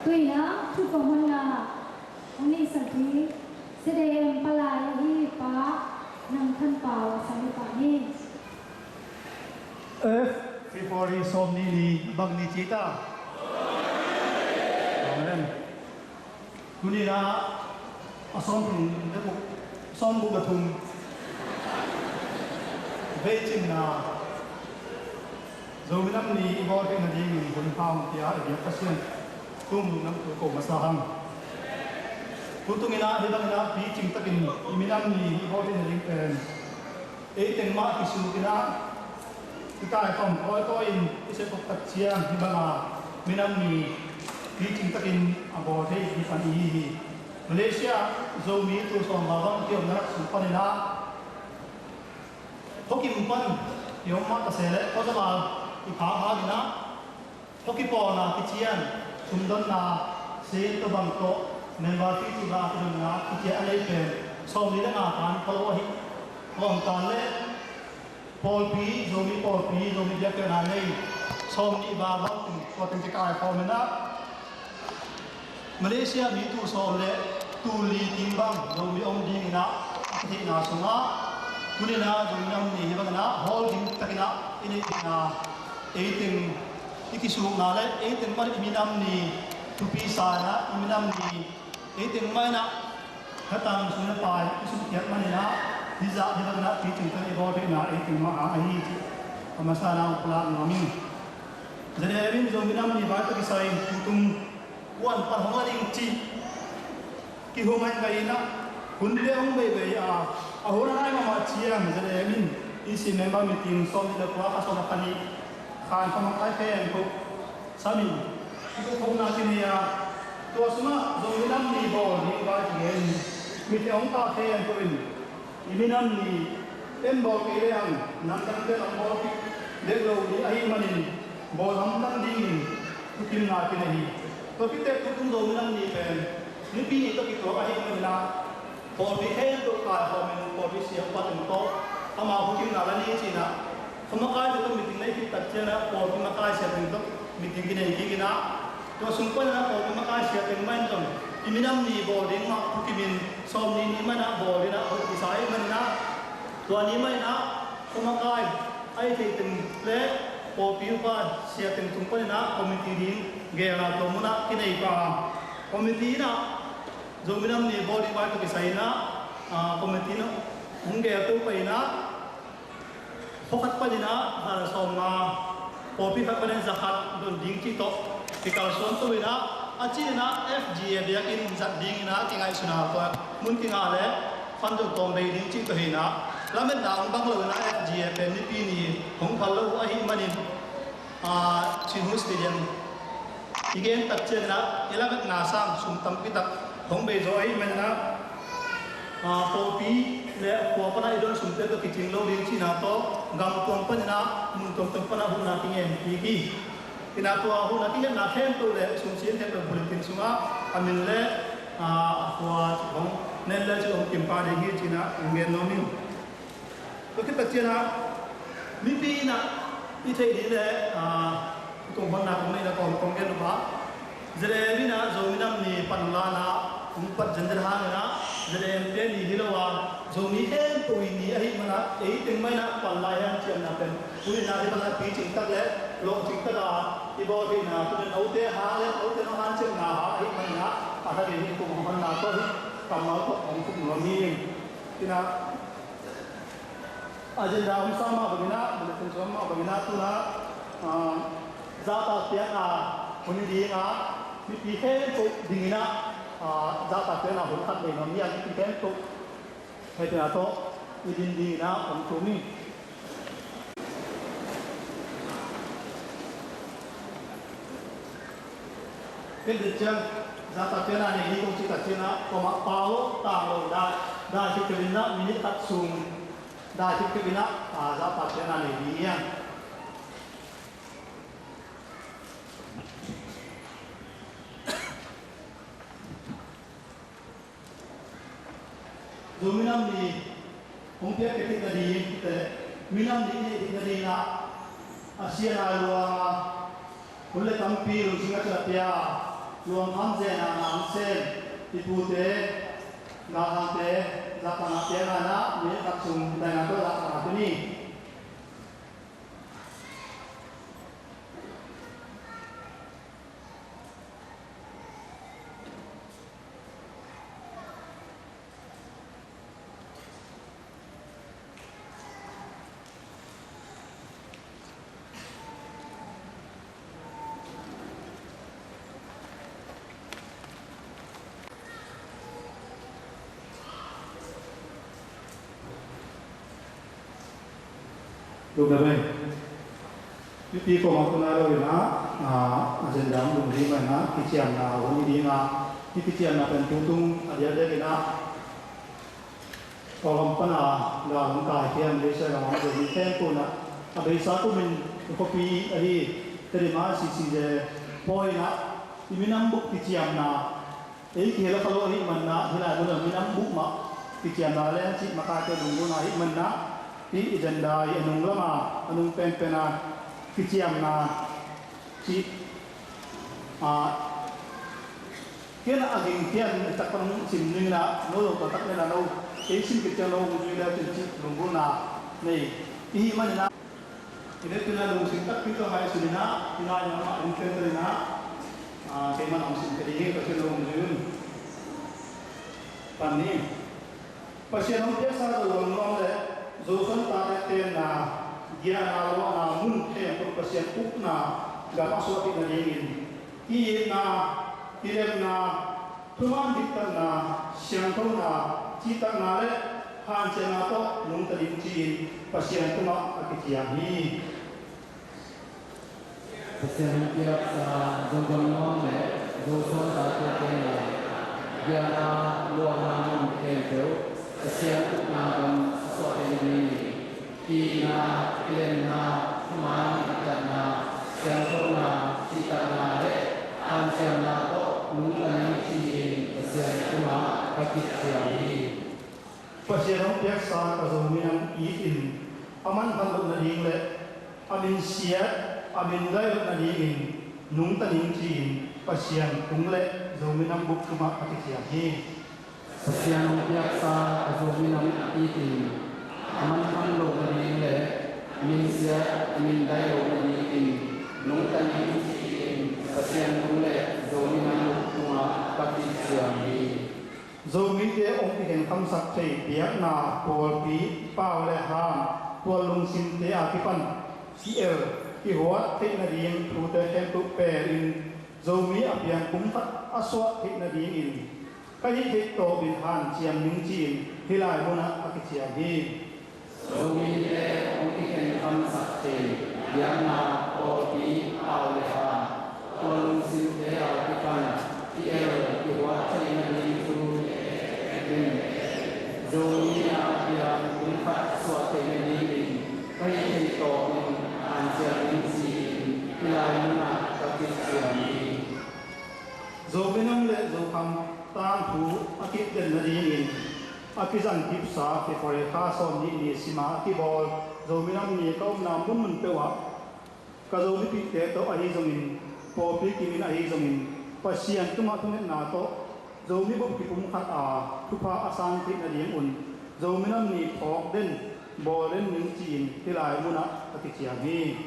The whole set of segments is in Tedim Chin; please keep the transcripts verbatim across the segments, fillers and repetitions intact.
Tuina thu kong honna hong neisak ding C D M palai ahi Pa Nang Khan Pau sang i pah ni. F, February sawm nih ni bang ni ci ta? Amen. Tuni-in ah a sawmthum le guk, sawmguk le thum vei cinna Zomi Nam Ni i bawl theihna dingin hun hong pia i biak Pasian tungah lungdam ko masa hang. Tutung in ah hih bangin ah picing takin i minam ni i bawl theihna ding pen ei teng mah kisuk in ah, i kaikhawm kawikawi in i sep khop tak ciang hih banga minam ni picing takin a bawl thei ding pan i hi hi. Malaysia Zomi tul sawm val bang kiomna lak sung panin ah, khuakim pan kiom mah ta se leh khuazamal i phak hangin ah, khuakipawlna kician, sumdonna, sing tawh bang tawh, member fee tawh la kidonna kician a nei pen sawmli le nga kan pha lo ahi. Kawmkal le pawlpi, Zomi pawlpi, Zomi biakpiakna nei sawmnih val bang teng, tua teng kikaikhawm in ah, Malaysia mi tul sawm le tul li ting bang Zomi om dingin ah a kitheihna sungah, tuni-in ah Zomi Nam Ni hih bangin ah hall dim takin ah i neih dingin ah, ei teng i kisukna le ei teng pan i minam ni thupi sa in ah, i minam ni ei teng mah in ah hatang sum le pai i sumkhiat manin ah, hih zah hih bangin ah picing takin i bawl theihna ei teng mah a ahi cih a masa in ah hong pulak nuam ing. Zan-em in Zomi Nam Ni vai tawh kisai in tutung kuan pan hong la ding cih kihua ngaingai in ah, hunte hong beibei a, a hun a nai mahmah ciang zan-em in E C member meeting sawmnih le kua, kha sawm le kha nih khan khuamakai khempeuh sam in, kitukhopna kinei a, tua sungah Zomi Nam Ni bawl ding vai kigen in, mite hong kah khempeuh in i minam ni en bawl kei le hang, namdangte in hong bawl kik dek lo ding ahih manin, bawl hamtang dingin thukimna kinei hi. Tua khit teh tutung Zomi Nam Ni pen Nipi ni tawh kituak ahih manin ah, pawlpi khempeuh kaikhawm in pawlpi siapa teng tawh amau thukimna la ni ci-in ah, khuamakaite tawh meeting nei khit tak ciangin ah pawlpi makai siapa teng tawh meeting kinei kik in ah, tua sung panin ah pawlpi makai siapa teng mah in zong i minam ni bawl ding mah thukim in, sawmnih ni mah in ah bawl in ah hoih kisa ahih manin ah, tua ni mah in ah khuamakai a i theih teng le pawlpi upa siapa teng tung panin ah committee ding geelna tua munah kinei pah a, committee in ah Zomi Nam Ni bawl ding vai tawh kisai in ah, ah, committee in ah hong geel to pah in ah, khua khat panin ah za le sawmnga, pawlpi khat panin za khat don ding cih tawh kikalsuan to in ah, a cih in ah F G A biakinn zat dingin ah kingaihsun a, tua mun kingah le fund zong tawm bei ding cih tawh hi in ah, lametna hong bang lo in ah F G A pen Nipi ni hong phal lo uh ahih manin, ah, Chinhu Stadium i gen tak ciangin ah i lametna sang sum tampi tak hong bei zaw ahih manin ah, ah, pawlpi le khua pan ah i don sumte tawh kicing lo ding cihna tawh gam tuam panin ah mun tuamtuam pan ah huhna kingen kik hi. Tua ina tua huhna kingetna khempeuh le sumsing khempeuh bulletin sungah a min le, ah, a khua cih hong nen le cih hong kim pah ding hi ci-in ah hong gen nuam ing. Tua khit tak ciangin ah mipi in ah i theih ding le, ah, kong honna kong neihna kong, kong gen uh a, Z A M in ah Zomi Nam Ni panlana hong pat zenzen hangin ah, Z A M te ni hi lo a, Zomi khempeuh i ni ahih manin ah, ei teng mah in ah panla i hanciamna pen tuni in ah hih bang a picing tak le lawhcing tak a i bawl theihna, tuni in note hang le note nong hanciamna hang ahih manin ah, a thakin hih kong honna tawh hih kammal tawh kong thuk nuam hi. Tua ina agenda om sa mah bangin ah, bulletin sa mah bangin ah, tu-in ah, ah, zahtak piakna hun hi ding a, mipi khempeuh dingin ah, ah, zahtak piakna hun khat nei nuam hi a, mipi khempeuh hehpihna tawh i din dingin ah hong thum ing. Ken ding ciang zahtak piakna nei ding kong cih tak ciangin ah, kuamah pau lo, tang lo, dai, dai khit kei in ah, minute khat sung dai khit kei in ah, ah, zahtak piakna nei ding hi hang. Zomi Nam Ni hong piak kei theihna ding, te, minam ni i neih theihna ding ah, a sia nai lua, hun le tampi lungsim a ciah pia, Luang Kham Zen a nang sem i pute, galhangte, zakpana piang a na, mi khat sung daina tawh zakpana tuni. Tuk na vei. Mipi kong a tuna lo in ah, ah, agenda dum ding mah in ah, kiciamna hun i ding ah, hih kiciamna pen tutung a diakdiak in ah, Kawlgam pan a gal hong kai khiam Malaysia gam a Zomi khempeuh in ah, a beisa kum in i khuapi ahi Tedim a C C Z pawi in ah, i minam bup kiciamna ei kihel a kha lo ahih man in ah, hih lai mun ah minam bup mah kiciamna leng cih makaite lunggulhna ahih man in ah, hih agenda i a nung lam a, a nung penpen a kiciamna cih, ah, ken a ging kian tak pan sim ning in ah, no lo tak nen a no ei sim kiciam lo hong zui le cin cih lunggulhna nei i hih man in ah, i deih tuna lungsim takpi tawh ngaihsun in ah, i ngai mah in pen in ah, ah, keimah hong sim ka ding hi, Pasian hong zui un. Pan ni. Pasian hong piaksa Zo gam nuam le Zo suan tate tenna, giahna luahna mun khempeuh Pasian ukna gam a suah theih nadingin, ki-itna, kilemna, thuman diktatna, siangthona, cihtakna le hanciamna tawh nungta ding ci-in Pasian tungah a kiciam hi. Pasian hong piaksa Zo gam nuam le Zo suan tate tenna, giahna luahna mun khempeuh Pasian ukna gam a suah theih nadingin, ki-itna, kilemna, thuman diktatna, siangthona, cihtakna le hanciamna tawh nungta ding ci-in Pasian tungah ka kiciam hi. Pasian hong piaksa ka Zo minam it in a manphat loh nading le a min siat, a min daih loh nadingin nungta ning ci-in Pasian tung le Zo minam bup tungah a kiciam hi. Pasian hong piaksa ka Zo minam it in a manphat loh nading le a min siat, a min daih loh nadingin nungta ning ci-in Pasian tung le Zo minam bup tungah ka kiciam hi. Zomite hong kikhenkhamsak thei biakna, pawlpi, pau le ham, tual lungsimte a kipan ki-el kihuat theih nading thute khempeuh pelin Zomi a piang pumkhat a suah theih nadingin ka hih theih tawpin hanciam ning ci-in hih lai munah a kiciam hi. Zomite hong kikhenkhamsak thei biakna, pawlpi, pau le ham, tual lungsimte a kipan ki-el kihuat theih nading thu in Zomi a piang pumkhat suah theih nadingin ka hih theih tawpin hanciam ning ci-in hih lai munah ka kiciam hi. Zo minam le Zokhang tangthu a kipden nadingin a kizang kipsa February kha sawm nih ni sima a kibawl Zo minam ni ka omna munmun peuhah ka Zo mipihte tawh ahi zongin, pawlpi kimin ahi zongin, Pasian tungah thungetna tawh Zomi bup kipumkhat a thupha a sang theih nadingun Zo minam ni phawk den, bawl den ning ci-in hih lai munah a kiciam hi.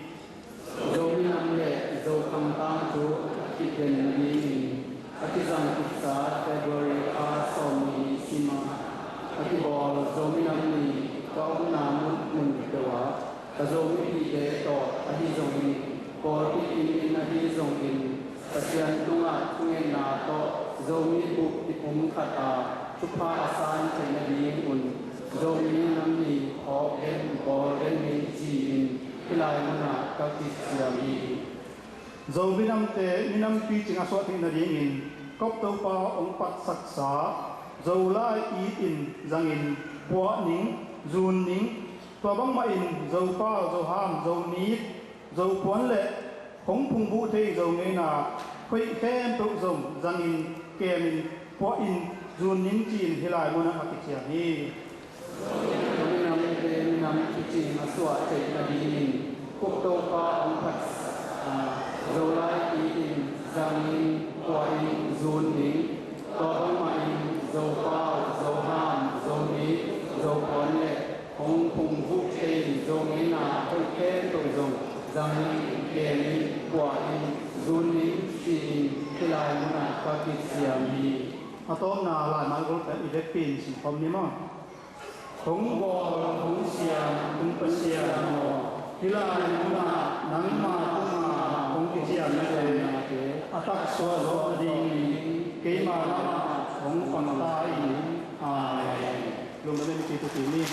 Zo minam le Zokhang tangthu a kipden nadingin a kizang kipsa February kha sawm nih ni sima a kibawl Zo minam ni ka omna mun, mun peuhah ka Zo mipihte tawh ahi zongin, pawlpi kimin ahi zongin, Pasian tungah thungetna tawh Zomi bup kipumkhat a thupha a sang theih nadingun Zo minam ni phawk den, bawl den ning ci-in hih lai munah ka kiciam hi. Zo minamte minam picing a suah theih nadingin Kop Topa hong patsaksa Zolai it in zangin puah ning, zun ning, tua bangmahin Zopau, Zoham, Zonit, Zopuan le hong phungvuh thei Zo ngeina hoih khempeuh zong zangin kemin puahin zun ning ci-in hih lai munah a kiciam hi. Minamte minam picing a suah theih nadingin Kop Topa hong phat, ah, Zolai it in zangin, puahin, zunin, tua bangmahin Zopau, Zoham, Zonih, Zopuan le hong phungvukte in Zongeina hoih khempeuh zong zangin, genin, puahin, zunin, sihin, hih lai munah ka kiciam hi. A tawpna laimal golpet i vekpi in simkhawm ni maw? Hong bawl, hong siam, hong Pasian aw, hih lai munah nangma tungah hong kiciamnate a taksuah zawh nadingin keima lamah hong pang ta in. Amen. Lungdam in kitukin ni.